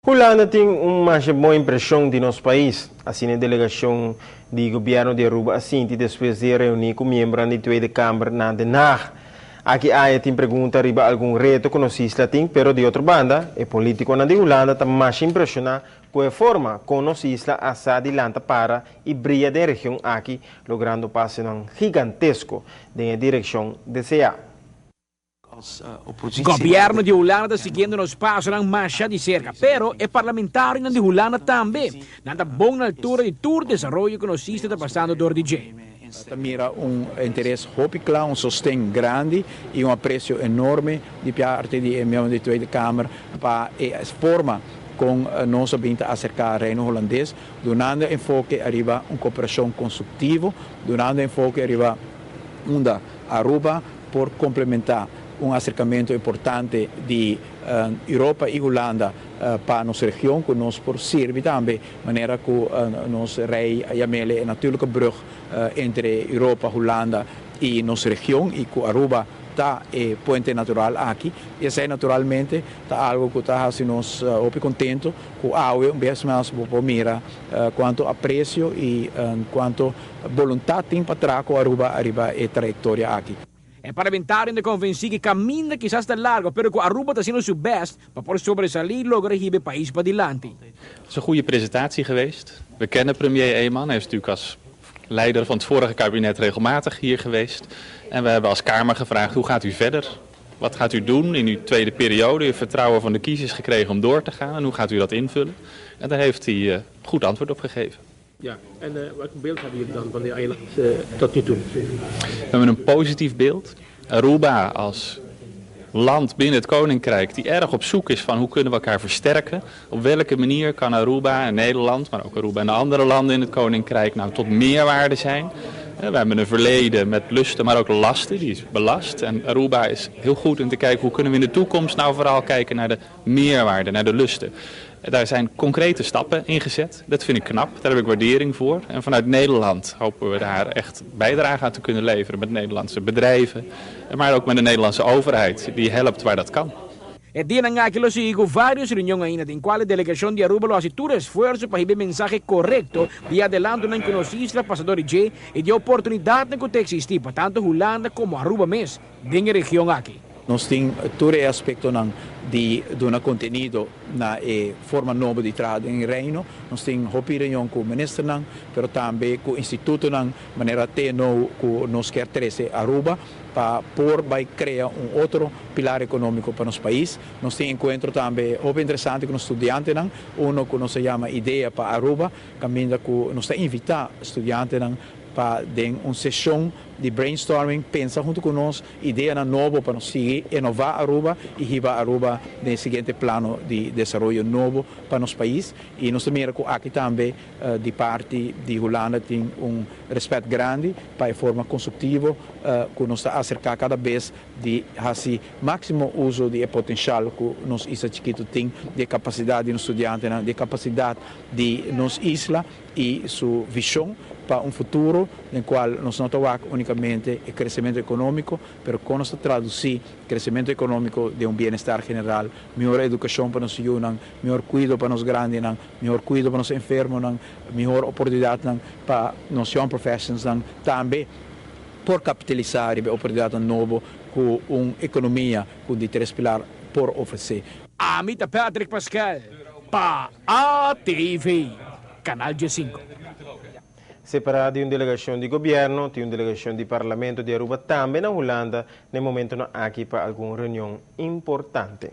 Hulanda tin un mas bon impresion di nos pais. Asina e delegacion di gobierno di Aruba a sinti despues di reuni cu miembro di Tweede Kamer na Den Haag. Aki aya tin pregunta riba algun reto cu nos isla tin, pero di otro banda, e politiconan di Hulanda ta mas impresiona cu e forma con nos isla a sa di lanta para y briya den region aki, logrando pasonan gigantesco den direccion desea. Gobierno di Hulanda ta siguiendo nos pasonan mas di cerca, pero e parlamentarionan di Hulanda tambe. Nan ta bon na altura di tur desaroyo cu nos isla ta pasando door di dje. Mira un interes hopi cla, un sosten grandi y un aprecio enorme di parti di miembro di Tweede Kamer pa e forma con nos a bin ta acerca Reino Hulandes, dunando enfoke riba un cooperacion constructivo, dunando enfoke riba unda Aruba por complementa un acercamento importante di Europa y Hulanda pa nos region, cu nos por sirbi tambe manera cu nos rey a yam'e e natuurlijke brug entre Europa, Hulanda y nos region y cu Aruba ta e puente natural aki. Y esey naturalmente ta algo cu ta haci nos hopi contento cu awe un bes mas por mira cuanto aprecio y cuanto voluntad tin pa traha cu Aruba riba e trayectoria aki. E parlamentarionan ta convenci cu caminda kisas ta largo, pero cu Aruba ta haciendo su best pa por sobresali y logra hiba e pais padilanti. Het is een goede presentatie geweest. We kennen premier Eman. Hij is natuurlijk als leider van het vorige kabinet regelmatig hier geweest. En we hebben als Kamer gevraagd: hoe gaat u verder? Wat gaat u doen in uw tweede periode? U heeft vertrouwen van de kiezers gekregen om door te gaan. En hoe gaat u dat invullen? En daar heeft hij goed antwoord op gegeven. Ja, en welk beeld hebben jullie dan van die eiland tot nu toe? We hebben een positief beeld. Aruba als land binnen het Koninkrijk die erg op zoek is van hoe kunnen we elkaar versterken. Op welke manier kan Aruba en Nederland, maar ook Aruba en de andere landen in het Koninkrijk nou tot meerwaarde zijn. We hebben een verleden met lusten, maar ook lasten, die is belast. En Aruba is heel goed in te kijken hoe kunnen we in de toekomst nou vooral kijken naar de meerwaarde, naar de lusten. Daar zijn concrete stappen in gezet. Dat vind ik knap, daar heb ik waardering voor. En vanuit Nederland hopen we daar echt bijdrage aan te kunnen leveren met Nederlandse bedrijven. Maar ook met de Nederlandse overheid, die helpt waar dat kan. E dianan aki lo sigui cu varios reunion ainda, den cual e delegacion di Aruba lo haci tur esfuerso pa hiba e mensahe corecto di adelantonan cu nos isla a pasa door di dje y di oportunidadnan cu ta existi pa tanto Hulanda como Aruba mes den e region aki. Nos tin tur e aspectonan di duna contenido na e forma nobo di traha den Reino. Nos tin hopi reunion cu ministernan, pero tambe cu institutonan manera TNO cu nos kier trece Aruba pa por bay crea un otro pilar economico pa nos pais. Nos tin encuentro tambe hopi interesante cu nos studiantenan, uno cu nos ta yama Idea pa Aruba, caminda cu nos ta invita studiantenan pa den un sesion di brainstorming pensa hunto cu nos ideanan nobo pa nos sigui innova Aruba y hiba Aruba den e siguiente plano di desaroyo nobo pa nos pais. Y nos ta mira cu aki tambe di parti di Hulanda tin un respet grandi pa e forma constructivo cu nos ta acerca cada bes di haci maximo uso di e potencial cu nos isla chikito tin, di e capacidad di nos studiantenan, di e capacidad di nos isla y su vision pa un futuro den cual nos no ta wak unicamente e crecemento economico, pero con nos ta traduci crecemento economico den un bienestar general, mihor educacion pa nos yiunan, mihor cuido pa nos grandinan, mihor cuido pa nos enfermonan, mihor oportunidadnan pa nos young professionalsnan tambe por capitalisa riba oportunidadnan nobo cu un economia cu di tres pilar por ofrece. Ami ta Patrick Pascal pa ATV, Canal 5. Separa di un delegacion di gobierno, tin un delegacion di Parlamento di Aruba tambe na Hulanda, na e momento aki pa algun reunion importante.